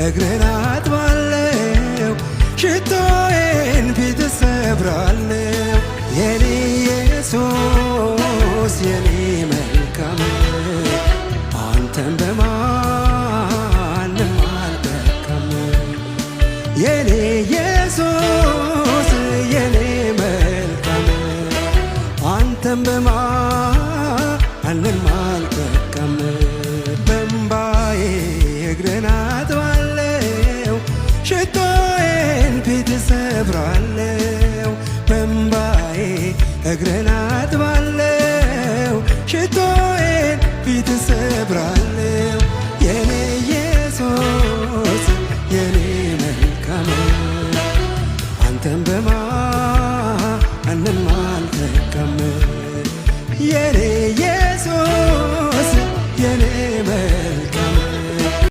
እግርህን አጥባለው፣ ሽቶዬን ፊትህ ሰብራለው። የኔ ኢየሱስ፣ የኔ መልካም፣ አንተን በማንም አልተካም። የኔ ኢየሱስ፣ የኔ መልካም፣ አንተን በማንም አልተካም። በእምባዬ እግርህን አጥባለው፣ ሽቶዬን ፊትህ ሰብራለው። በእምባዬ እግርህን አጥባለው፣ ሽቶዬን